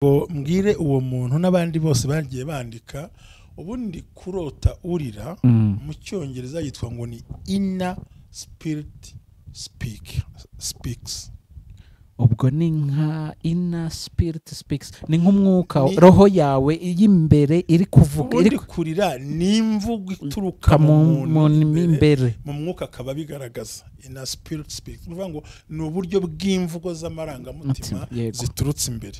Ngo mbwire uwo muntu n'abandi bose bagiye bandika, ubundi kurota urira mu Cyongereza yitwa ngo ni inner spirit speaks. Ubwo ni nka inner spirit speaks, ni nk'umwuka, roho yawe y'imbere iri kuvuga. Iri kurira ni imvugo ituruka mu muntu imbere, mu mwuka akaba bigaragaza. Inner spirit speaks ni ngo ni uburyo bw'imvugo z'amarangamutima ziturutse imbere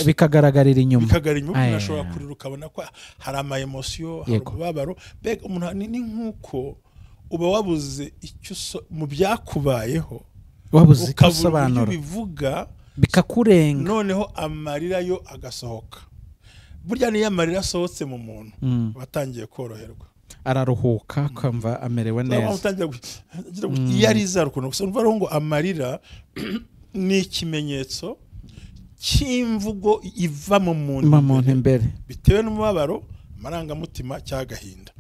bikagaragarira inyuma. Bikagaragara inyuma. Umuntu ashobora kurira ukabona ko hari ama emotion, hari umubabaro. Mbega umuntu ni nkuko uba wabuze icyo mu byakubayeho, wabuze icyo usobanura, bivuga bikakurenga, noneho amarira yo agasohoka. Burya niyo amarira asohotse mu muntu batangiye koroherwa, araruhuka akumva amerewe neza. Iyo ariza ukuntu gusa umva ngo amarira ni ikimenyetso cy'imvugo iva mu muntu imbere bitewe n'umubabaro, amarangamutima cy'agahinda.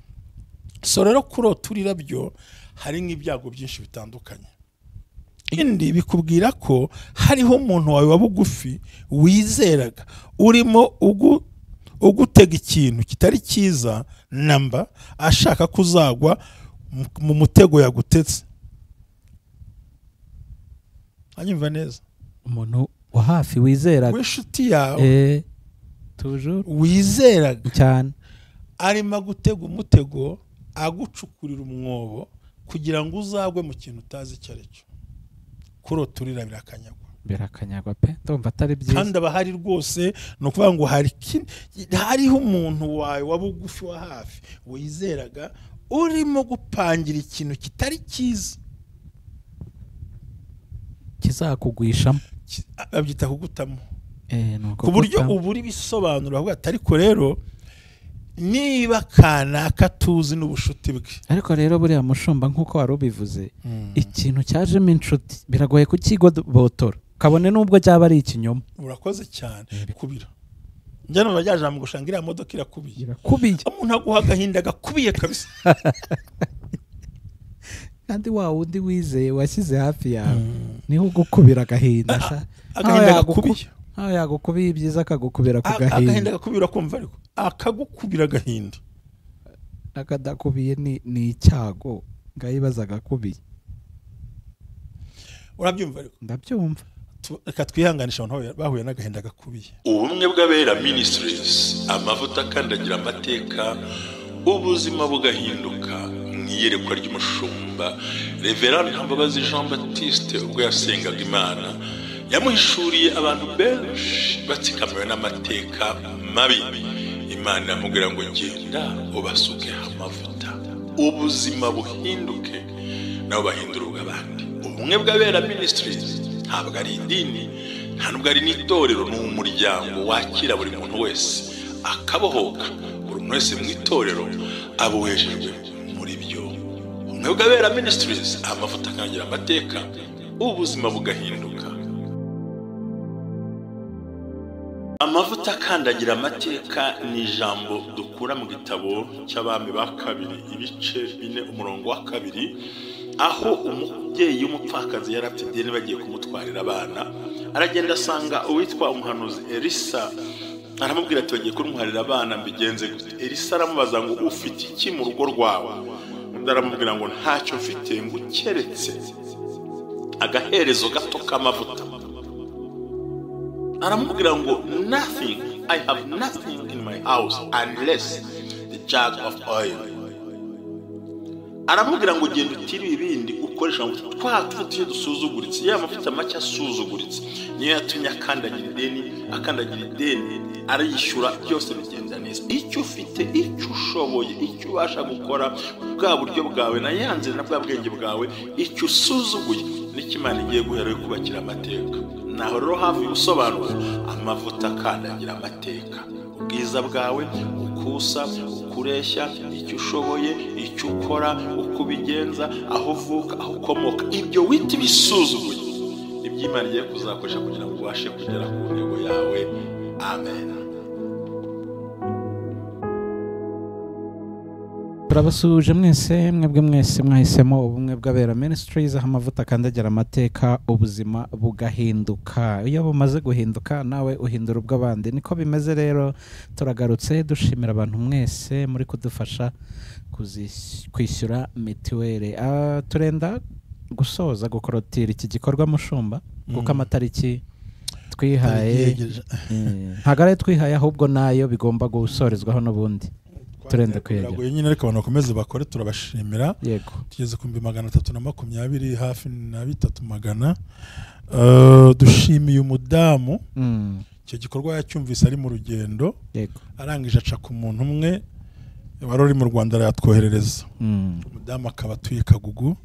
So rero kurota urira byo hari nk'ibyago byinshi bitandukanye. Indi bikubwira ko hariho umuntu wawe wa bugufi wizeraga urimo ugutega ikintu kitari cyiza namba, ashaka kuzagwa mu mutego yagutetse. Anyumva neza? Umuntu wa hafi wizeraga, w'inshuti yawe, toujours wizeraga cyane, arimo gutega umutego agucukurira umwobo kugira ngo uzagwe mu kintu utazi icyo ari cyo. Kurota urira birakanyagwa, birakanyagwa pe, ndumva atari byiza. Kandi abahari rwose ni ukuvuga ngo hariho umuntu wawe wa bugufi wa hafi wizeraga urimo gupangira ikintu kitari cyiza kizakugwishamo, babyita kugutamo, ku buryo ubura ibisobanuro. Avuga ati ariko rero niba kanaka tuzi n'ubushuti bwe. Ariko rero buriya mushumba nk'uko wari ubivuze, ikintu cyajemo inshuti biragoye kukigobotora, kabone n'ubwo cyaba ari ikinyoma. Urakoze cyane kubira. Njya numva rya jambo gushanga iriya modoka irakubiye, irakubiye, umuntu aguha agahinda gakubiye kabisa. Kandi wa wundi wizeye washyize hafi yawe niho ugukubira agahinda, agahinda gakubiye. Nkaho yagukubiye ibyiza akagukubira ku gahinda. Agahinda gakubira kumva ariko akagukubira agahinda. Akadakubiye ni icyago, ngayibaza agakubiye. Urabyumva ariko? Ndabyumva. Reka twihanganisha abantu bahuye n'agahinda gakubiye. Ubumwe bw'Abera Ministries, amavuta akandagira amateka, ubuzima bugahinduka. Mu iyerekwa ry'umushumba Reverend Ntambabazi Jean Baptiste ubwo yasengaga Imana, yamuhishuriye abantu benshi batsikamiwe n'amateka mabi. Imana iramubwira ngo genda ubasuke amavuta, ubuzima buhinduke, nabo bahindura ubw'abandi. Ubumwe bw'Abera Ministries ntabwo ari idini, nta nubwo ari n'itorero, ni umuryango wakira buri muntu wese akabohoka. Buri muntu wese mu itorero abohejejwe muri byo. Ubumwe bw'Abera Ministries, amavuta akangira amateka, ubuzima bugahinduka. Amavuta akandagira amateka ni ijambo dukura mu gitabo cy'Abami ba kabiri ibice 4 umurongo wa 2, aho umubyeyi w'umupfakazi yari afite ideni bagiye kumutwarira abana, aragenda asanga uwitwa umuhanuzi Elisa, aramubwira ati bagiye kumutwarira abana mbigenze gute? Elisa aramubaza ngo ufite iki mu rugo rwawe? Undi aramubwira ngo ntacyo mfite, ngo ukeretse agaherezo gato k'amavuta. Aramubwira ngo nothing, I have nothing in my house unless the jug of oil. Aramubwira ngo genda utire ibindi ukoresha amavuta, twa tuvuta dusuzuguritse, ya mavuta make asuzuguritse niyo yatumye akandagira ideni, akandagira ideni arayishyura, byose bigenda neza. Icyo ufite, icyo ushoboye, icyo ubasha gukora, bwa buryo bwawe na yanze na bwa bwenge bwawe, icyo usuzuguye nicyo Imana igiye guhera kubakira amateka. Naho rero hafi ubusobanuro, amavuta akandagira amateka, ubwiza bwawe, ukusa, ukureshya, icyo ushoboye, icyo ukora, uko ubigenza, aho uvuka, aho ukomoka, ibyo wita ibisuzuguye nibyo Imana igiye kuzakoresha kugira ngo ubashe kugera ku ntego yawe. Amen. Turabasuhuje mwese, mwebwe mwese mwahisemo Ubumwe bw'Abera Ministries, aho amavuta akandagira amateka, ubuzima bugahinduka. Iyo bumaze guhinduka nawe uhindura ubw'abandi, niko bimeze. Rero turagarutse dushimira abantu mwese muri kudufasha kwishyura mituweli. Turenda gusoza gukorotira iki gikorwa mushumba, kuko amatariki twihaye ntabwo ari twihaye, ahubwo nayo bigomba gusorezwaho n'ubundi. Turenda kwiyegera nyine, ariko abantu bakomeze bakore, turabashimira. Yego, tugeze ku 320 hafi na 300. Dushimiye umudamu, icyo gikorwa yacyumvise ari mu rugendo. Yego, arangije aca ku muntu umwe wari uri mu Rwanda arayatwoherereza. Umudamu akaba atuye Kagugu,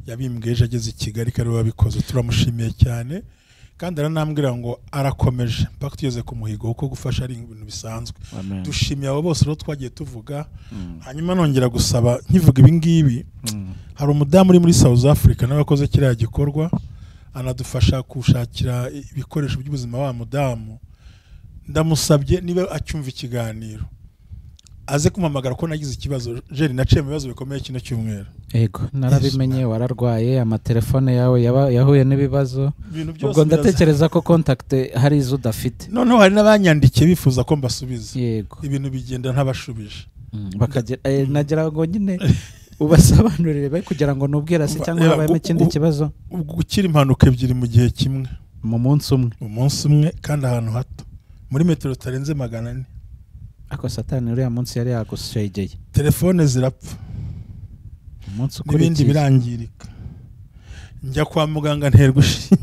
yabimbweje ageze i Kigali ko ari we wabikoze. Turamushimiye cyane, kandi aranambwira ngo arakomeje mpaka tugeze ku muhigo, kuko gufasha ari ibintu bisanzwe. Dushimiye abo bose rero twagiye tuvuga. Hanyuma nongera gusaba nkivuga ibi ngibi, hari umudamu uri muri South Africa nawe wakoze kiriya gikorwa, anadufasha gushakira ibikoresho by'ubuzima wa mudamu. Ndamusabye niba acyumva ikiganiro aze kumpamagara ko nagize ikibazo. Jeri, naciye mu bibazo bikomeye kino cyumweru. Yego, narabimenye, wararwaye, amatelefone yawe yahuye n'ibibazo. Ubwo ndatekereza ko contact hari izo udafite. Noneho hari n'abanyandikiye bifuza ko mbasubiza. Yego, ibintu bigenda ntabashubije. Bakagira nagira ngo nyine ubasobanurire be kugira ngo nubwira se cyangwa habayemo ikindi kibazo. Gukira impanuka ebyiri mu gihe kimwe, mu munsi umwe, mu munsi umwe, kandi ahantu hato, muri metero zitarenze 400. Ako satani uriya munsi yari yagushegeye. Telefone zirapfa, umunsi n'ibindi birangirika. Njya kwa muganga nterwa ishinge.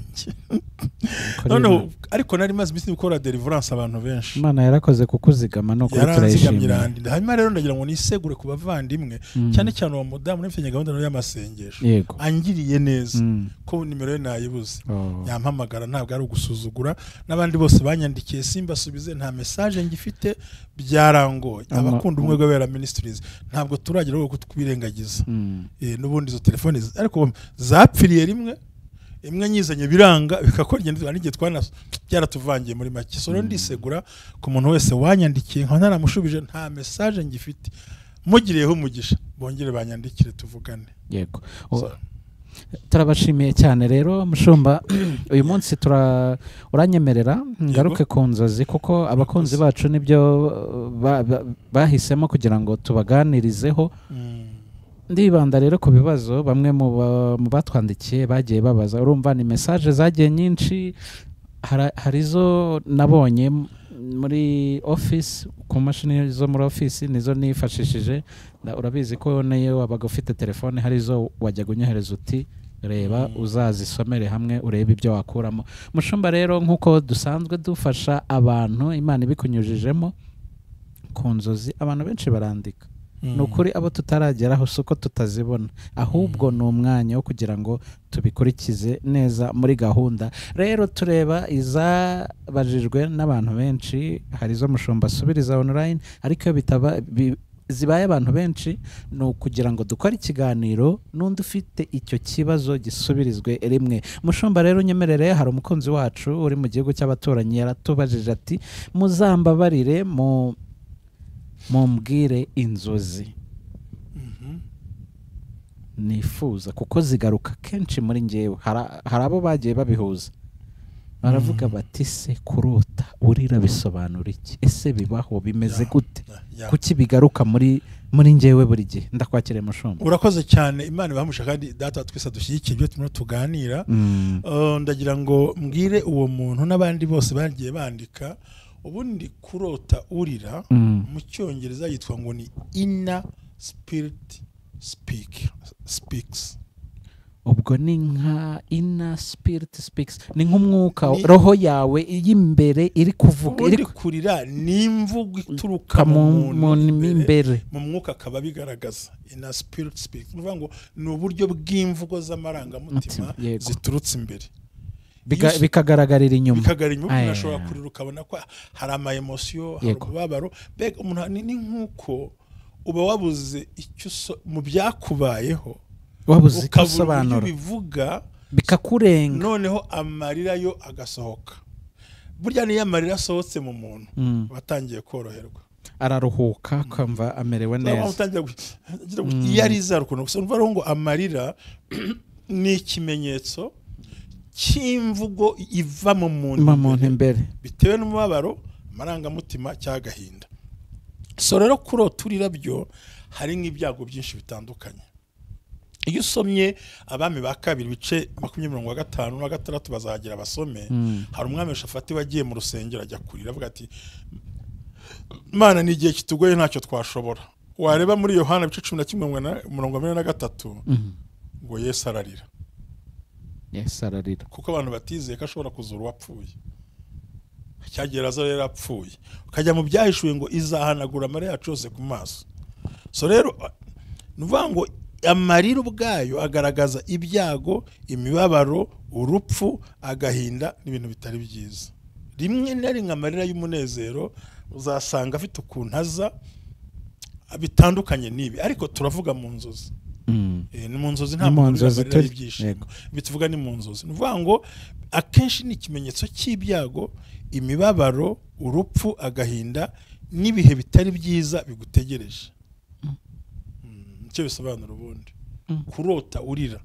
Noneho ariko nari maze iminsi gukora deliverance abantu benshi. Imana yarakoze kukuzigama no kuri turayishimira. Hanyuma rero ndagira ngo nisegure ku bavandimwe, cyane cyane uwo mudamu nifitanye gahunda y'amasengesho. Angiriye neza ko nimero ye nayibuze. Yampamagara, ntabwo ari ugusuzugura. N'abandi bose banyandikiye simbasubize, nta message ngifite, byarangoye. Abakunda Ubumwe bw'Abera Ministries ntabwo turagira aho kutwirengagiza. N'ubundi izo telefone ariko zapfiriye rimwe, imwe nyizanye biranga bikakora igenda n'igihe twana byaratuvangiye muri make. So rero ndisegura ku muntu wese wanyandikiye nka ntaramushubije, nta message ngifite. Mugiriyeho umugisha, bongere banyandikire tuvugane. Yego, turabashimiye cyane rero mushumba. Uyu munsi uranyemerera ngaruke ku nzozi, kuko abakunzi bacu nibyo bahisemo kugira ngo tubaganirizeho. Ndibanda rero ku bibazo bamwe mu batwandikiye bagiye babaza. Urumva ni message zagiye nyinshi, hari izo nabonye muri office, ku mashini zo muri office nizo nifashishije. Urabizi ko nayo wabaga ufite telefone, hari izo wajyaga unyohereza uti reba uzazisomere hamwe urebe ibyo wakuramo. Mushumba rero nk'uko dusanzwe dufasha abantu, Imana ibikunyujijemo ku nzozi, abantu benshi barandika. Ni ukuri abo tutarageraho si uko tutazibona, ahubwo ni umwanya wo kugira ngo tubikurikize neza muri gahunda. Rero tureba izabajijwe n'abantu benshi, hari izo mushumba asubiriza online, ariko iyo bitaba zibaye abantu benshi ni ukugira ngo dukore ikiganiro n'undi ufite icyo kibazo gisubirizwe rimwe. Mushumba rero unyemerere, hari umukunzi wacu uri mu gihugu cy'abaturanyi yaratubajije ati muzambabarire mumbwire inzozi nifuza, kuko zigaruka kenshi muri njyewe. Hari abo bagiye babihuza baravuga bati se kurota urira bisobanura iki? Ese bibaho? Bimeze gute? Kuki bigaruka muri njyewe buri gihe? Ndakwakiriye mushumba. Urakoze cyane, Imana ibahamusha kandi data twese dushyigikiye ibyo turimo tuganira. Ndagira ngo mbwire uwo muntu n'abandi bose bagiye bandika. Ubundi kurota urira mu cyongereza yitwa ngo ni inner spirit speaks. Ubwo ni nka inner spirit speaks, ni nk'umwuka, roho yawe y'imbere iri kuvuga, iri kurira, ni imvugo ituruka mu imbere mu mwuka, akaba bigaragaza inner spirit speaks. Ni ukuvuga ngo ni uburyo bw'imvugo z'amarangamutima ziturutse imbere bikagaragarira inyuma, bikagaragara inyuma. Umuntu ashobora kurira ukabona ko hari ama emotion, hari umubabaro. Mbega umuntu ni nkuko uba wabuze icyo mu byakubayeho, wabuze icyo usobanura, bivuga bikakurenga, noneho amarira yo agasohoka. Burya niyo amarira asohotse mu muntu batangiye koroherwa. araruhuka akumva amerewe neza. Iyo arize hari ukuntu gusa urumva ngo amarira ni ikimenyetso cy'imvugo iva mu muntu imbere bitewe n'umubabaro, amarangamutima cyangwa agahinda. So rero kurota urira byo hari nk'ibyago byinshi bitandukanye. Iyo usomye Abami ba kabiri ibice 20:56 na 6 bazagira basome, hari umwami Shafati wagiye mu rusengero ajya kurira avuga ati Mana ni igihe kitugoye ntacyo twashobora. Wareba muri Yohana ibice 11:43 ngo Yesu ararira. Yesu ararira kuko abantu batizeye ko ashobora kuzura uwapfuye. Cyagiye Lazaro yarapfuye. Ukajya mu byahishuwe ngo izahanagura amarira yacu yose ku maso. So rero nuvuga ngo amarira ubwayo agaragaza ibyago, imibabaro, urupfu, agahinda n'ibintu bitari byiza. Rimwe na rimwe amarira y'umunezero uzasanga afite ukuntu aza bitandukanye n'ibi, ariko turavuga mu nzozi. Ni mu nzozi, nta muntu amarira y'ibyishimo bituvuga ni mu nzozi. Nuvuga ngo akenshi ni ikimenyetso cy'ibyago, imibabaro, urupfu, agahinda n'ibihe bitari byiza bigutegereje. Icyo bisobanura ubundi kurota urira.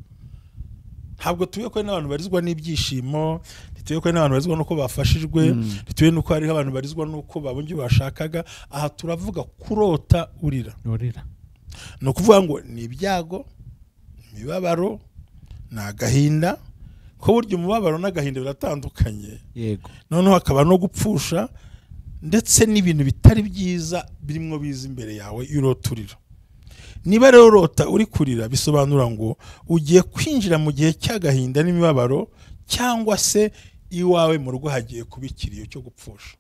Ntabwo tuye ko n'abantu barizwa n'ibyishimo, ntituye ko n'abantu barizwa nuko bafashijwe, ntituye nuko hariho abantu barizwa nuko babonye bashakaga. Aha turavuga kurota urira. Ni ukuvuga ngo ni ibyago, imibabaro, ni agahinda, ko burya umubabaro n'agahinda biratandukanye. Yego. Noneho hakaba no gupfusha ndetse n'ibintu bitari byiza birimo biza imbere yawe urota urira. Niba rero urota uri kurira bisobanura ngo ugiye kwinjira mu gihe cy'agahinda n'imibabaro, cyangwa se iwawe mu rugo hagiye kuba ikiriyo cyo gupfusha.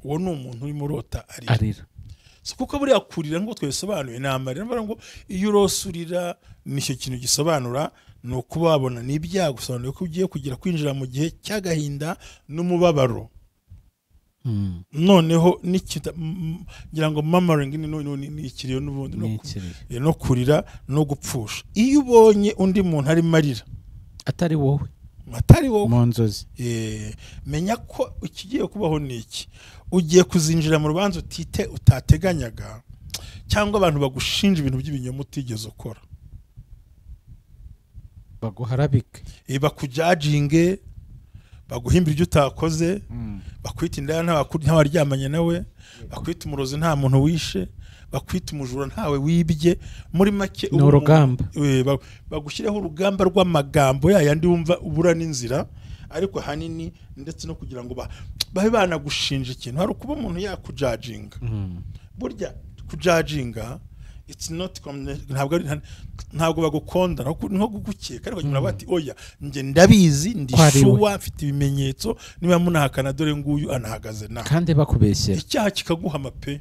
Uwo ni umuntu urimo urota arira. So kuko buriya kurira ngo twisobanuye ni amarira, ngo iyo urose urira nicyo kintu gisobanura, ni ukuba wabona n'ibyago, bisobanuye ko ugiye kugira kwinjira mu gihe cy'agahinda n'umubabaro. Noneho ngira ngo murmuring ni ikiriyo n'ubundi no kurira no gupfusha. Iyo ubonye undi muntu arimo arira atari wowe, atari wowe mu nzozi, menya ko ikigiye kubaho ni iki: ugiye kuzinjira mu rubanza utateganyaga, cyangwa abantu bagushinja ibintu by'ibinyoma utigeze ukora, baguharabike, bakujajinge, baguhimbira ibyo utakoze, bakwita indaya ntawaryamanye nawe, bakwita umurozi nta muntu wishe, bakwita umujura ntawe wibye. Muri make ni urugamba, bagushyiraho urugamba rw'amagambo yayandi wumva ubura n'inzira, ariko ahanini ndetse no kugira ngo babe banagushinja ikintu. Hari ukuba umuntu yakujajinga. Burya kujajinga it's not ntabwo bagukonda, nko gukeka, ariko nyuma bati oya nje ndabizi, ndishuwa, mfite ibimenyetso, niba munahakana dore nguyu anahagaze na kandi bakubeshyera, icyaha kikaguhama pe.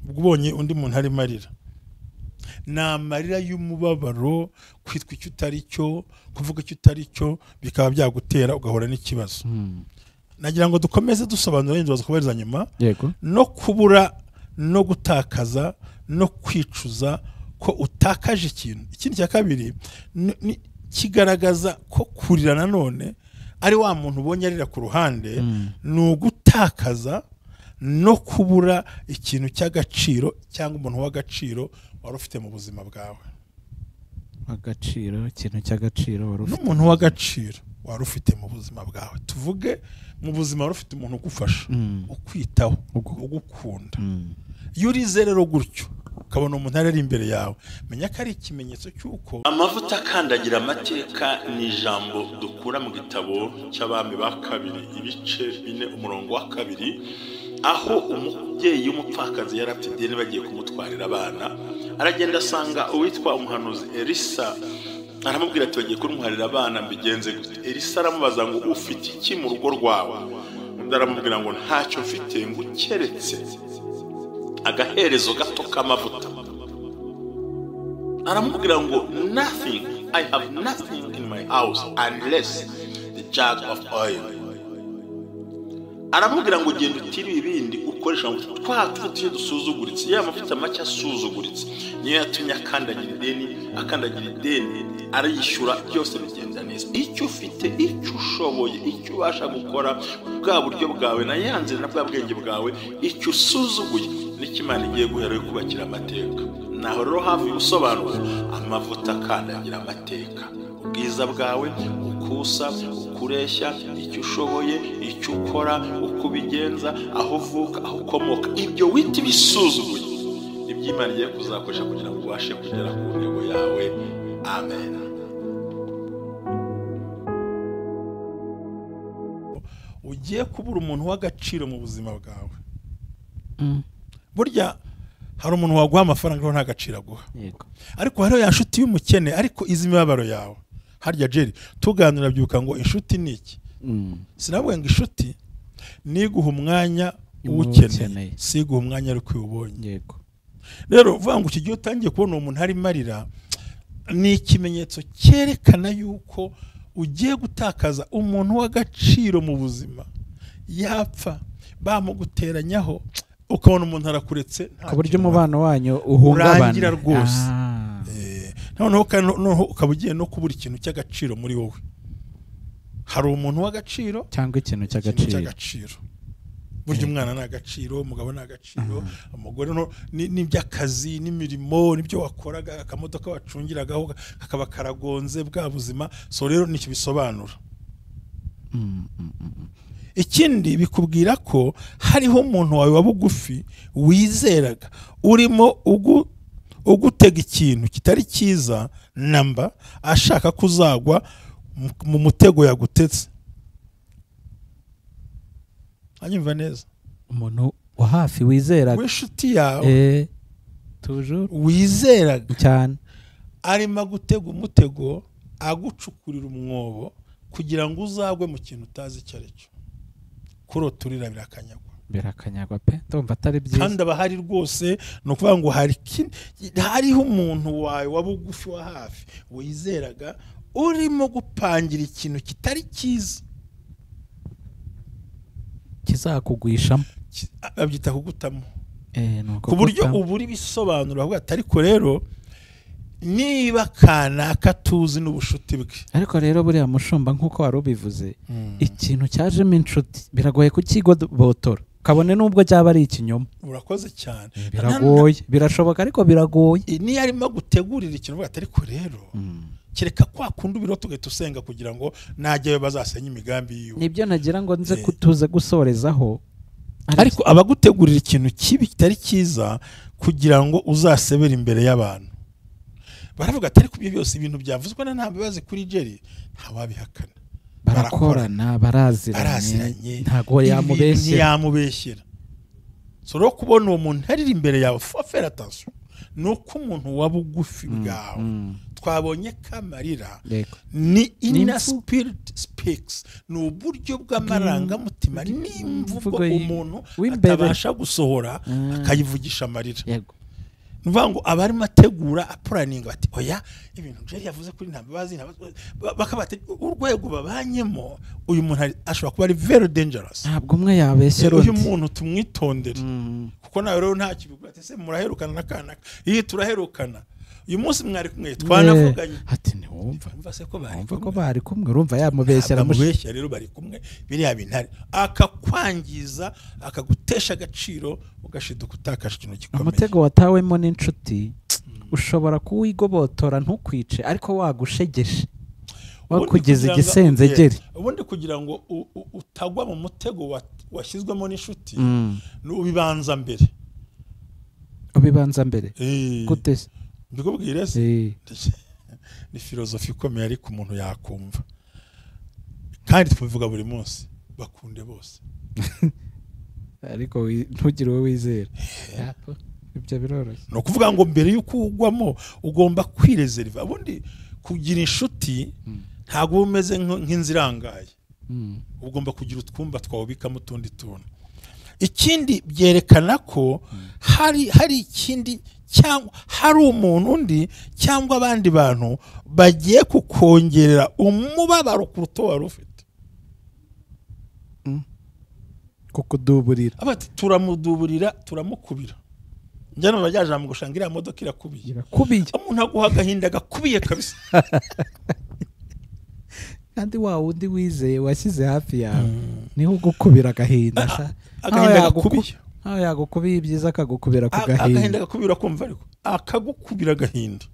Ubonye undi muntu arimo arira, ni amarira y'umubabaro, kwitwa icyo utari cyo, kuvuga icyo utari cyo, bikaba byagutera ugahora n'ikibazo. Nagira ngo dukomeze dusobanura inzozi kubereza nyuma. Yego. No kubura no gutakaza no kwicuza ko utakaje ikintu. Ikindi cya kabiri kigaragaza ko kurira nanone ari wa muntu ubonye arira ku ruhande, ni ugutakaza no kubura ikintu cy'agaciro cyangwa umuntu w'agaciro wari ufite mu buzima bwawe. Agaciro, ikintu cy'agaciro wari ufite, n'umuntu w'agaciro wari ufite mu buzima bwawe. Tuvuge mu buzima wari ufite umuntu ugufasha, ukwitaho, ugukunda. Iyo urize rero gutyo ukabona umuntu ari imbere yawe, menya ko ari ikimenyetso cy'uko amavuta akandagira amateka. Ni ijambo dukura mu gitabo cy'Abami ba kabiri ibice 4 umurongo wa 2, aho umubyeyi w'umupfakazi yari afite ideni bagiye kumutwarira abana, aragenda asanga uwitwa umuhanuzi Elisa, aramubwira ati bagiye kumutwarira abana mbigenze gute? Elisa aramubaza ngo ufite iki mu rugo rwawe? Undi aramubwira ngo ntacyo mfite, ngo keretse agaherezo gato k'amavuta. Aramubwira ngo nothing, I have nothing in my house unless the jug of oil. Aramubwira ngo genda utire ibindi ukoresha ngo twa tuvuye dusuzuguritse, ya mavuta make asuzuguritse niyo yatumye akandagira ideni, akandagira ideni. Arishyura, byose bigenda neza. Icyo ufite, icyo ushoboye, icyo ubasha gukora, bwa buryo bwawe na ya nzira na bwa bwenge bwawe, icyo usuzuguye nicyo Imana igiye guhera yo kubakira amateka. Naho rero havuye ubusobanuro, amavuta akandagira amateka, ubwiza bwawe, ukusa, ukureshya, icyo ushoboye, icyo ukora, uko ubigenza, aho uvuka, aho ukomoka, ibyo wita ibisuzuguye nibyo Imana igiye kuzakoresha kugira ngo ubashe kugera ku ntego yawe. Amen. Ugiye kubura umuntu w'agaciro mu buzima bwawe. Burya hari umuntu waguha amafaranga ariko nta gaciro aguha. Yego. Ariko hariho ya nshuti y'umukene ariko izi imibabaro yawe. Harya Jerry tuganira byuka ngo inshuti ni iki? Sinavuga ngo inshuti niguha umwanya uwukeneye, siguha umwanya ariko uwubonye. Yego. Rero uvuga ngo iki gihe utangiye kubona uwo muntu arimo arira, ni ikimenyetso cyerekana yuko ugiye gutakaza umuntu w'agaciro mu buzima. Yapfa bamuguteranyaho, ukabona umuntu arakuretse, ku buryo umubano wanyu uhungabana, urangira rwose. Noneho ukaba ugiye no kubura ikintu cy'agaciro muri wowe. Hari umuntu w'agaciro cyangwa ikintu cy'agaciro. Burya umwana ni agaciro, umugabo ni agaciro, umugore n'iby'akazi n'imirimo n'ibyo wakoraga, akamodoka wacungiragaho kakaba karagonze, bwa buzima. So rero nicyo bisobanura. Ikindi bikubwira ko hariho umuntu wawe wa bugufi wizeraga urimo ugutega ikintu kitari cyiza namba, ashaka kuzagwa mu mutego yagutetse. Anyumva neza? Umuntu wa hafi wizeraga, w'inshuti yawe, toujours wizeraga cyane, arimo gutega umutego agucukurira umwobo kugira ngo uzagwe mu kintu utazi icyo ari cyo. Kurota urira birakanyagwa, birakanyagwa pe, ndumva atari byiza. Kandi abahari rwose ni ukuvuga ngo hariho umuntu wawe wa bugufi wa hafi wizeraga urimo gupangira ikintu kitari cyiza kizakugwishamo, babyita kugutamo, ku buryo ubura ibisobanuro. Bavuga ati ariko rero niba kanaka tuzi n'ubushuti bwe. Ariko rero buriya mushumba nk'uko wari ubivuze, ikintu cyajemo inshuti biragoye kukigobotora, kabone n'ubwo cyaba ari ikinyoma. Urakoze cyane. Biragoye, birashoboka ariko biragoye. Niyo arimo gutegurira ikintu bavuga ati ariko rero kereka kwa kundi ubiro tugahita usenga kugira ngo najyayo bazasenye imigambi yiwe. Nibyo nagira ngo nze kutuze gusorezaho. Ariko abagutegurira ikintu kibi kitari cyiza kugira ngo uzasebere imbere y'abantu. Baravuga ati ariko ibyo byose ibintu byavuzwe na nta bibazo kuri Jerry, ntawabihakana. Barakorana, baraziranye, ntago yamubeshyera. So rero kubona uwo muntu ari imbere yawe, faut faire attention. Nuko umuntu wa bugufi bwawe twabonye kamarira ni inner spirit speaks, ni uburyo bw'amarangamutima n'imvugo umuntu atabasha gusohora akayivugisha amarira. Yego. Nuvuga ngo abarimo ategura apuraninga bati oya ibintu Jerry yavuze kuri nta mbabazi, bakabati urwego babanyemo uyu muntu ashobora kuba ari very dangerous. Ntabwo umwe yabeshyera undi. Uyu muntu tumwitondere, kuko nawe rero nta kibigura ati se muraherukana na kanaka, iyi turaherukana uyu munsi mwari kumwe twanavuganye, ati ntiwumva se ko bari kumwe, urumva yamubeshyera amubeshya. Rero bari kumwe biriya bintu akakwangiza, akagutesha agaciro, ugashiduka utakaje ikintu gikomeye. Umutego watawemo n'inshuti ushobora kuwigobotora ntukwice, ariko wagushegeshe wakugeza igisenzegeri. Ubundi kugira ngo utagwa mu mutego washyizwemo n'inshuti, ubibanza mbere. Ubibanza mbere gute se? Mbikubwire se? Ni filozofi ikomeye ariko umuntu yakumva, kandi tubivuga buri munsi, bakunde bose. Ariko ntugire uwo wizera. Ibyo biroroshye. Ni ukuvuga ngo mbere y'uko ugwamo ugomba kwirezeriva. Ubundi kugira inshuti ntabwo uba umeze nk'inzira irangaye, ugomba kugira utwumba twawubikamo utundi tuntu. Ikindi byerekana ko hari ikindi cyangwa hari umuntu undi cyangwa abandi bantu bagiye kukongerera umubabaro kuruta wari ufite. Kukuduburira. Abati turamuduburira, turamukubira. Njya numva rya jambo gushanga iriya modoka irakubiye. Umuntu aguha agahinda gakubiye kabisa. Kandi wa wundi wizeye washyize hafi yawe niho ugukubira agahinda. Agahinda gakubiye. Aho yagukubiye ibyiza akagukubira ku gahinda. Agahinda gakubira kumva ariko akagukubira agahinda.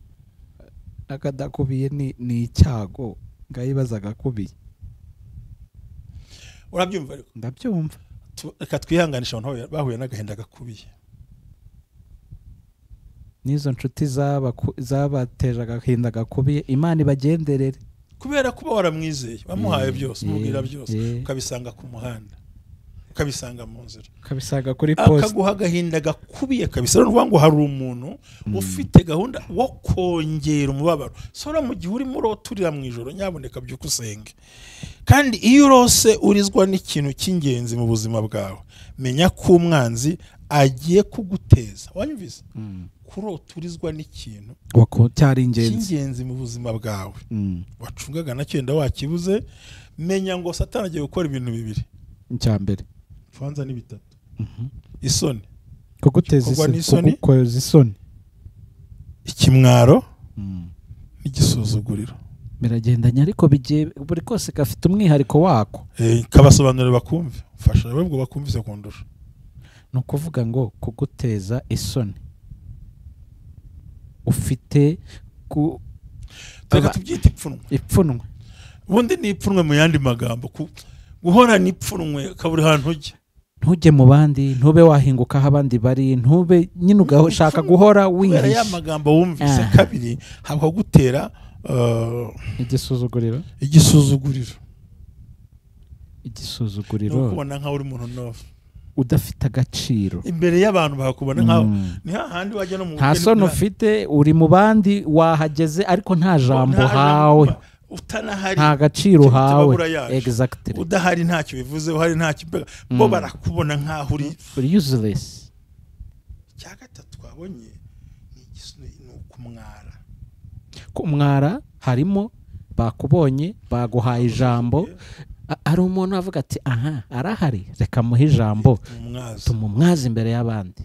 Akadakubiye ni icyago ngayibaza gakubiye. Urabyumva ariko? Ndabyumva. Reka twihanganisha abantu bahuye n'agahinda gakubiye. N'izo nshuti zabateje agahinda gakubiye Imana ibagenderere. Kubera kuba waramwizeye wamuhaye byose umubwira byose ukabisanga ku muhanda, ukabisanga mu nzira, ukabisanga kuri poste, akaguha agahinda gakubiye kabisa. Rero ngo hari umuntu ufite gahunda wo kongera umubabaro. Sora mu gihe urimo uroturira mu ijoro nyaboneka byuka usenge. Kandi iyo urose urizwa n'ikintu cy'ingenzi mu buzima bwawe, menya ko umwanzi agiye kuguteza. Wanyumvise? Kuroturizwa n'ikintu cyari ingenzi mu buzima bwawe wacungaga nacyo wenda wakibuze, menya ngo Satani agiye gukora ibintu bibiri. Icya mbere kwanza ni bitatu. Isoni, kuguteza isoni, kugukoza isoni, ikimwaro n'igisuzuguriro. Biragendanye ariko bigiye buri kose gafite umwihariko wako. Kabasobanurira bakumve, mfasha ahubwo bakumvise kundusha. Ni ukuvuga ngo kuguteza isoni ufite ku reka tubyite ipfunwe. Ipfunwe ubundi ni ipfunwe mu yandi magambo, guhorana ipfunwe kaburi hantu ujya, ntujye mu bandi, ntube wahinguka aho abandi bari, ntube nyine ugashaka guhora wihishe. Ya magambo wumvise kabiri habwa gutera igisuzuguriro. Igisuzuguriro, igisuzuguriro, ukubona nkaho uri umuntu nova udafite agaciro imbere y'abantu, bakubona nkaho ni hahandi wajya no mu nta soni ufite, uri mu bandi wahageze ariko nta jambo hawe, utanahari nta gaciro hawe. Exactly. Udahari ntacyo bivuze, uhari ntacyo, bo barakubona nkaho uri useless. Icya gatatu twabonye ni ukumwara. Kumwara harimo bakubonye baguhaye ijambo, ari umuntu avuga ati aha arahari reka muhe ijambo tumumwaze imbere y'abandi.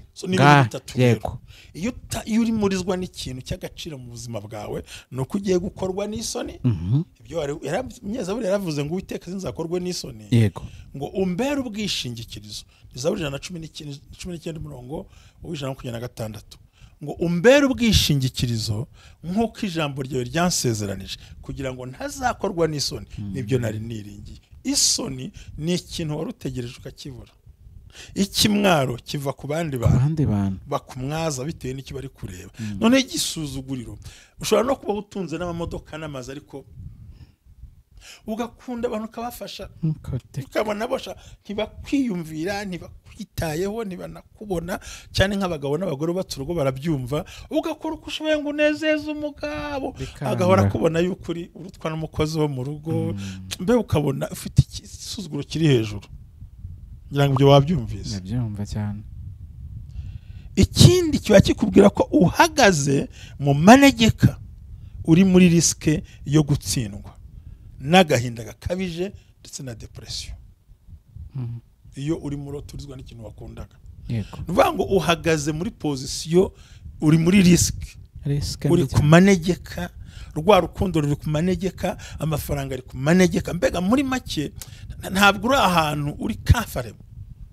Yego. Iyo uri murizwa n'ikintu cy'agaciro mu buzima bwawe, ni uko ugiye gukorwa n'isoni. Ibyo Zaburi yaravuze ngo Uwiteka sinzakorwe n'isoni. Yego. Ngo umbere ubwishingikirizo. Ni Zaburi 119 umurongo w'126. Ngo umbere ubwishingikirizo nk'uko ijambo ryawe ryansezeranije, kugira ngo ntazakorwa n'isoni. Nibyo nari niringiye. Isoni ni ikintu wari utegereje ukakibura. Ikimwaro kiva ku bandi bantu bakumwaza bitewe n'icyo bari kureba. None igisuzuguriro, ushobora no kuba utunze n'amamodoka n'amazu ariko ugakunda abantu ukabafasha, ukabona bosha ntibakwiyumvira, ntibakwitayeho, ntibanakubona. Cyane nk'abagabo n'abagore batse urugo barabyumva, ugakora uko ushoboye ngo unezeze umugabo, agahora akubona yuko uri urutwa n'umukozi wo mu rugo, mbe ukabona ufite igisuzuguro kiri hejuru. Ngira ngo ibyo wabyumvise. Ndabyumva cyane. Ikindi kiba kikubwira ko uhagaze mu manegeka, uri muri risike yo gutsindwa n'agahinda gakabije ndetse na depression. Iyo uri muroturizwa n'ikintu wakundaga, nuvuga ngo uhagaze muri position, uri muri risk, uri ku manegeka, rwa rukundo ruri ku manegeka, amafaranga ari ku manegeka. Mbega muri make ntabwo uri ahantu uri comfortable,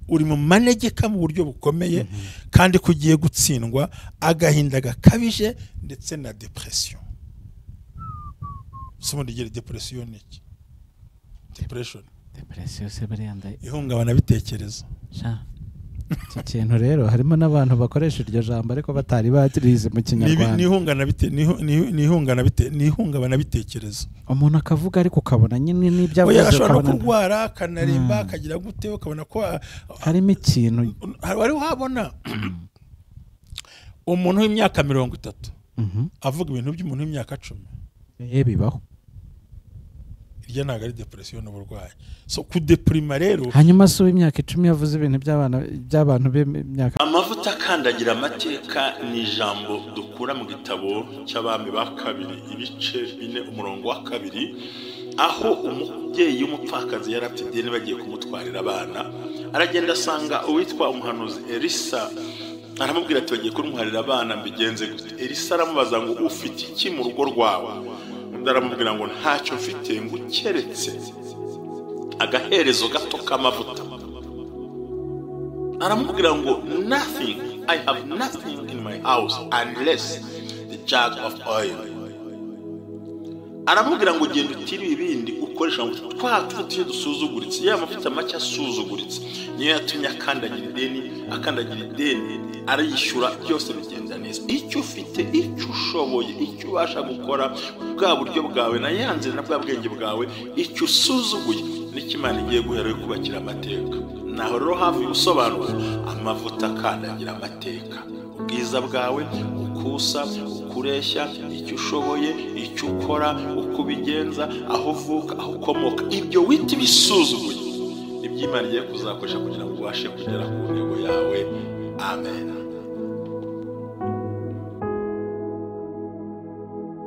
uri mu manegeka mu buryo bukomeye, kandi kugiye gutsindwa, agahinda gakabije ndetse na depression. Someone get depression iki? Depression. Depression se bariya ihungabana bitekerezo. Sha. Iki kintu rero harimo n'abantu bakoresha iryo jambo ariko batari batirize mu Kinyarwanda. Ni ihungabana bitekerezo. Umuntu akavuga ariko ukabona nyine n'ibyo avuze, ukabona kurwara akanarimba akagira gute, ukabona ko harimo ikintu. Wari wabona umuntu w'imyaka 30 avuga ibintu by'umuntu w'imyaka 10. Bibaho. Iryo ntabwo ari depression n'uburwayi. So kudeprima rero, hanyuma se w'imyaka 10 yavuze ibintu by'abana by'abantu b'imyaka. Amavuta akandagira amateka ni ijambo dukura mu gitabo cy'Abami ba kabiri ibice 4 umurongo wa 2, aho umubyeyi w'umupfakazi yari afite ideni bagiye kumutwarira abana, aragenda asanga uwitwa umuhanuzi Elisa Aramubwira ati bagiye kuntwarira abana mbigenze gute? Elisa aramubaza ngo ufite iki mu rugo rwawe? Undi aramubwira ngo ntacyo mfite, ngo ukeretse agaherezo gato k'amavuta. Aramubwira ngo nothing, I have nothing in my house unless the jug of oil. Aramubwira ngo genda utire ibindi ukoresha amavuta, twa tuvuta iyo dusuzuguritse, ya mavuta make asuzuguritse niyo yatumye akandagira ideni, akandagira ideni arayishyura, byose bigenda neza. Icyo ufite, icyo ushoboye, icyo ubasha gukora, bwa buryo bwawe na ya nzira na bwa bwenge bwawe, icyo usuzuguye nicyo Imana igiye guhera yo kubakira amateka. Naho rero hafi gusobanura amavuta akandagira amateka, ubwiza bwawe, ukusa, ukureshya, icyo ushoboye, icyo ukora, uko ubigenza, aho uvuka, aho ukomoka, ibyo wita ibisuzuguye nibyo Imana igiye kuzakoresha kugira ngo ubashe kugera ku ntego yawe. Amen.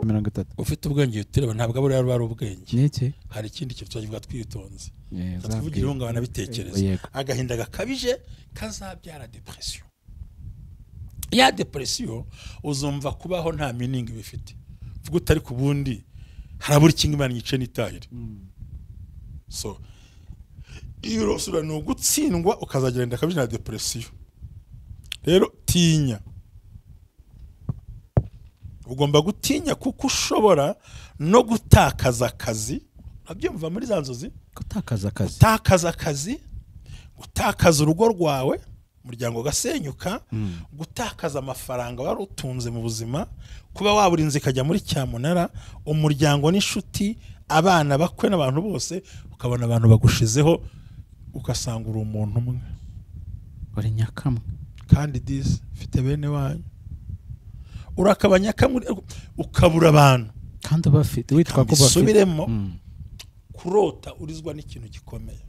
30. Ufite ubwenge utireba ntabwo abura ari ubwenge. Niki? Hari ikindi kintu tuzavuga twitonze. Tuvugira ihungabana bitekereza. Agahinda gakabije kazabyara depression. Ya depression uzumva kubaho nta meaning bifite. Vuga utari ku bundi harabura ikinga Imana yice n'itahire. So iyo urosura no gutsindwa ukazagira inda kabije na depression. Rero tinya. Ugomba gutinya kuko ushobora no gutakaza akazi. Urabyumva muri za nzozi? Gutakaza akazi. Gutakaza akazi, gutakaza urugo rwawe, umuryango ugasenyuka, gutakaza amafaranga wari utunze mu buzima, kuba wabura inzu ikajya muri cyamunara, umuryango n'inshuti, abana bakwe n'abantu bose, ukabona abantu bagushizeho, ugasanga uri umuntu umwe. Uri nyakamwe. Kandi disi mfite bene wanyu. Urakabanya kamwe ukabura abantu kandi bafite witwa ko bafite. Subiremo kurota urizwa n'ikintu gikomeye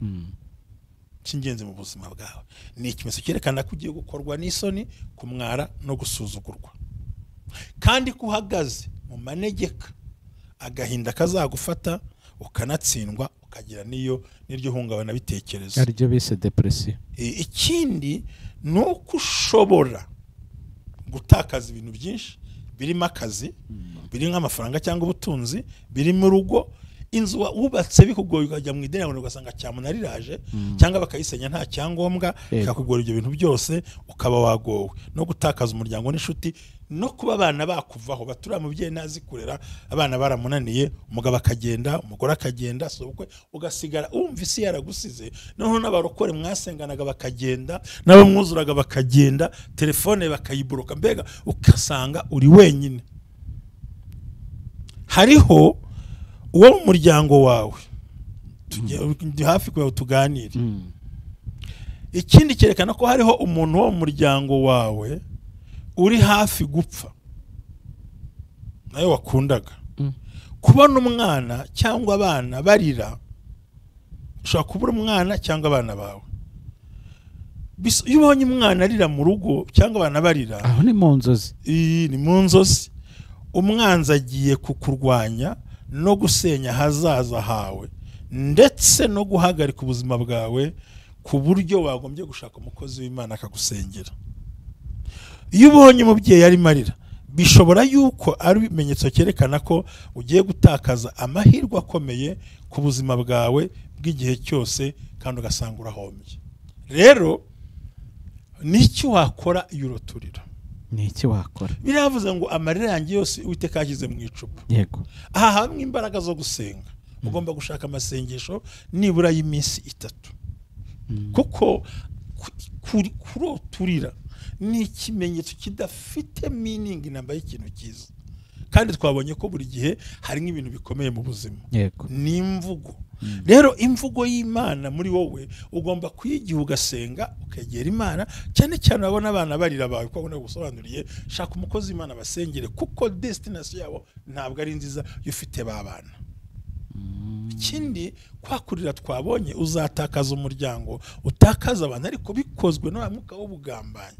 cy'ingenzi mu buzima bwawe. Ni ikimenyetso cyerekana ko ugiye gukorwa n'isoni, kumwara no gusuzugurwa, kandi ko uhagaze mu manegeka, agahinda kazagufata ukanatsindwa, ukagira niyo n'iryo hungabana bitekerezo, aribyo bise depression. Ikindi ni uko ushobora gutakaza ibintu byinshi birimo akazi, birimo amafaranga cyangwa ubutunzi, birimo urugo, inzu wubatse bikugoye ukajya mu ideni ugasanga cyamunara iraje, cyangwa bakayisenya nta cyangombwa, bikakugora ibyo bintu byose ukaba wagowe, no gutakaza umuryango n'inshuti, no kuba abana bakuvaho batura mubyeyi nazi kurera abana baramunaniye, umugabo akagenda, umugore akagenda, sobukwe ugasigara umva isi yaragusize. Noneho n'abarokore mwasenganaga bakagenda, nabo mwuzuraga bakagenda, telefone bakayiburuka, mbega ugasanga uri wenyine. Hariho uwo mu muryango wawe tujye hafi kuba tuganire. Ikindi cyerekana ko hariho umuntu wo mu muryango wawe uri hafi gupfa nawe wakundaga. Kubona umwana cyangwa abana barira, ushobora kubura umwana cyangwa abana bawe. Iyo ubonye umwana arira mu rugo cyangwa abana barira, aho ni mu nzozi. Ni mu nzozi. Umwanzi agiye kukurwanya no gusenya ahazaza hawe, ndetse no guhagarika ubuzima bwawe ku buryo wagombye gushaka umukozi w'Imana akagusengera. Iyo ubonye umubyeyi arimo arira, bishobora yuko ari ibimenyetso cyerekana ko ugiye gutakaza amahirwe akomeye ku buzima bwawe bw'igihe cyose, kandi ugasanga urahombye. Rero n'icyo wakora iyo uroturira? N'iki wakora? Biravuze ngo amarira yanjye yose Uwiteka yashyize mu icupa. Yego. Aha hamwe imbaraga zo gusenga. Ugomba gushaka amasengesho nibura y'iminsi 3. Kuko kuroturira ni ikimenyetso kidafite meaning namba y'ikintu cyiza. Kandi twabonye ko buri gihe hari nk'ibintu bikomeye mu buzima. Yego. Ni imvugo. Rero imvugo y'Imana muri wowe ugomba kuyigiha, ugasenga, ukegera Imana, cyane cyane abona abana barira bawe ko abona gusobanuriye, shaka umukozi Imana basengere, kuko destination yabo ntabwo ari nziza ufite babana. Ikindi kwakurira twabonye, uzatakaza umuryango, utakaza abantu, ariko bikozwe n'umwuka w'ubugambanyi.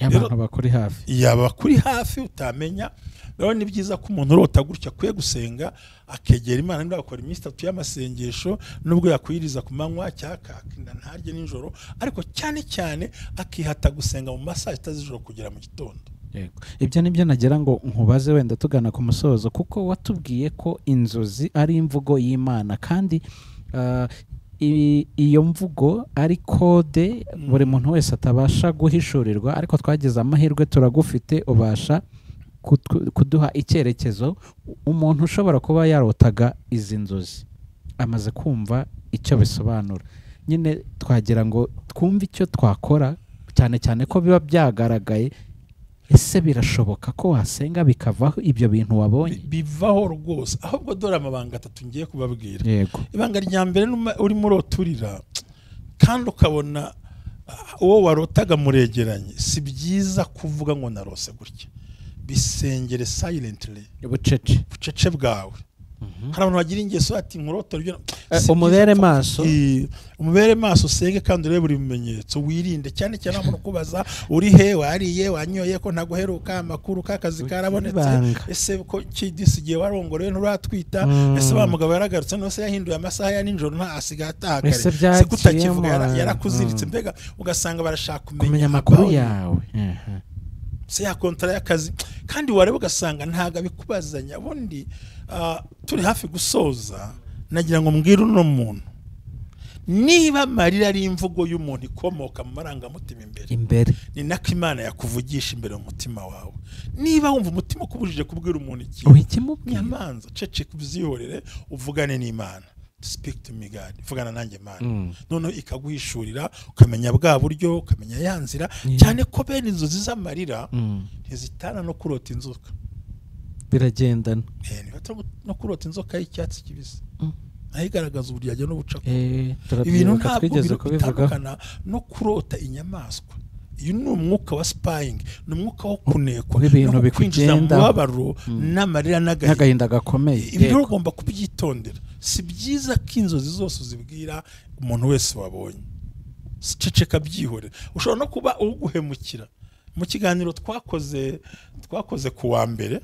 Abantu bakuri hafi, yaba kuri hafi utamenya. Rero ni byiza ko umuntu urota gutya akwiye gusenga akegera Imana, niba akora iminsi 3 y'amasengesho, nubwo yakwiriza ku manywa cyaka ntarye nijoro, ariko cyane cyane akihata gusenga mu masaha 6 z'ijoro kugera mu gitondo. Yego, ibyo nibyo nagira ngo nkubaze wenda tugana ku musozo, kuko watubwiye ko inzozi ari imvugo y'Imana, kandi iyo mvugo ari kode buri muntu wese atabasha guhishurirwa, ariko twagize amahirwe turagufite, ubasha kuduha icyerekezo. Umuntu ushobora kuba yarotaga izi nzozi amaze kumva icyo bisobanura, nyine twagira ngo twumve icyo twakora, cyane cyane ko biba byagaragaye. Ese birashoboka ko wasenga bikavaho ibyo bintu wabonye? Bivaho rwose. Ahubwo dore amabanga 3 ngiye kubabwira. Yego. Ibanga rya mbere, urimo uroturira kandi ukabona uwo warotaga muregeranye, si byiza kuvuga ngo narose gutya, bisengere silently, bucece, bucece bwawe. Hari abantu bagira ingeso ati nkurotora ibyo, umubere maso, umubere maso, usenge kandi urebe buri bimenyetso, wirinde cyane cyane umuntu kubaza uri he, wariye, wanyoye, ko ntaguheruka, amakuru k'akazi karabonetse, ese ko kidisigiye warongorewe nturatwita, ese wa mugabo yaragarutse nose yahinduye amasaha ya nijoro nta asigaye ataha kare, se kutakivuga yarakuziritse, mbega ugasanga barashaka kumenya amakuru yawe, se ya kontra y'akazi, kandi wareba ugasanga ntago abikubazanya. Ubundi turi hafi gusoza, nagira ngo mbwire uno muntu, niba amarira ari imvugo y'umuntu ikomoka mu marangamutima imbere, ni nako Imana yakuvugisha imbere mu mutima wawe. Niba wumva umutima ukubujije kubwira umuntu ikintu, nyamanza ceceka ubyihorere, uvugane n'Imana. Speak to me God, vugana nanjye Mana. Noneho ikaguhishurira, ukamenya bwa buryo, ukamenya ya nzira, cyane ko bene inzozi z'amarira ntizitana no kurota inzoka, biragendana. No kurota inzoka y'icyatsi kibisi nayo igaragaza uburyarya n'ubucakura. Ibintu ntabwo bitandukana no kurota inyamaswa. Uyu ni umwuka wa spying, ni umwuka wo kunekwa, ibintu bikwinjiza mu mubabaro n'amarira n'agahinda gakomeye. Ibi rero ugomba kubyitondera. Si byiza ko inzozi zose uzibwira umuntu wese wabonye, ceceka byihorere. Ushobora no kuba uguhemukira. Mu kiganiro twakoze ku wa mbere,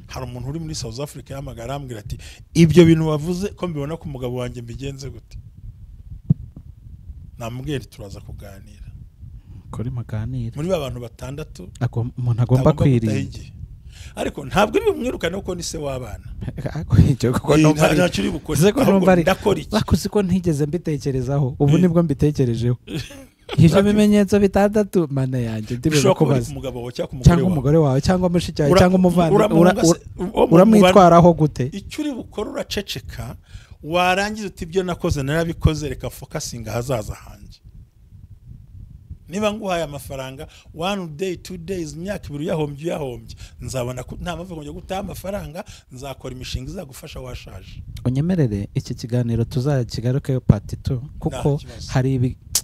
hari umuntu uri muri South Africa yahamagara arambwira ati ibyo bintu wavuze ko mbibona ku mugabo wanjye mbigenze gute? Namubwiye turaza kuganira kuri maganira muri ba bantu 6 umuntu agomba kwirinda, ariko ntabwo uri bumwirukane kuko ni se w'abana. Bakuzi ko ntigeze mbitekerezaho, ubu nibwo mbitekerejeho. Ibyo bimenyetso 6 mana yanjye ndibyo kubaza cyangwa umugore wawe cyangwa mushiki wawe cyangwa umuvandimwe, uramwitwaraho gute? Icyo uri bukore uraceceka, warangiza uti ibyo nakoze narabikoze, reka focusinga ahazaza hanjye. Niba nguhaye amafaranga 1 day 2 days, imyaka 2 uyahombye, nzabona ko nta mpamvu yo gutaha amafaranga, nzakora imishinga izagufasha washaje. Unyemerere iki kiganiro tuzakigarukeyo part 2, kuko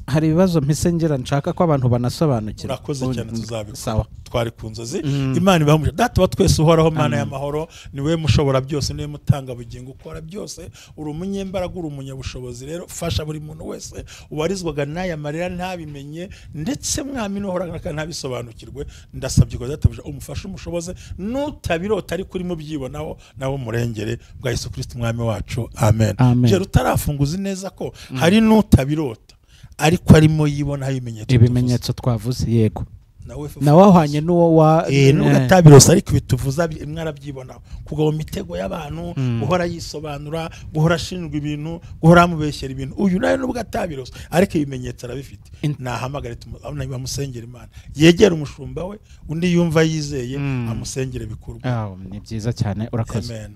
hari ibibazo mpise ngira nshaka ko abantu banasobanukira. Urakoze cyane, tuzabikora. Twari ku nzozi. Imana ibahe data wa twese uhoraho, Mana y'amahoro, niwe mushobora byose, niwe mutanga bugingo, ukora byose, uri umunyembaraga, uri umunyabushobozi. Rero fasha buri muntu wese ubarizwaga n'aya marira ntabimenye, ndetse mwami n'uhoraga kandi ntabisobanukirwe. Ndasabye ko databuja umufashe, umushoboze, nutabirota ariko urimo byibonaho nawe murengere bwa Yesu Kristo umwami wacu. Amen. Je utarafunguza neza ko hari nutabirota ariko arimo yibonaho ibimenyetso twavuze. Yego, nawe wahwanye n'uwo wa n'ugatabirose, ariko bituvuza mwarabyibonaho, kugwa mu mitego y'abantu, guhora yisobanura, guhora ashinjwa ibintu, guhora amubeshyera ibintu. Uyu nawe nubwo atabirose ariko ibimenyetso arabifite. Nahamagare bamusengera Imana, yegere umushumba we, undi yumva yizeye amusengere bikorwa. Ni byiza cyane, urakoze. Amen.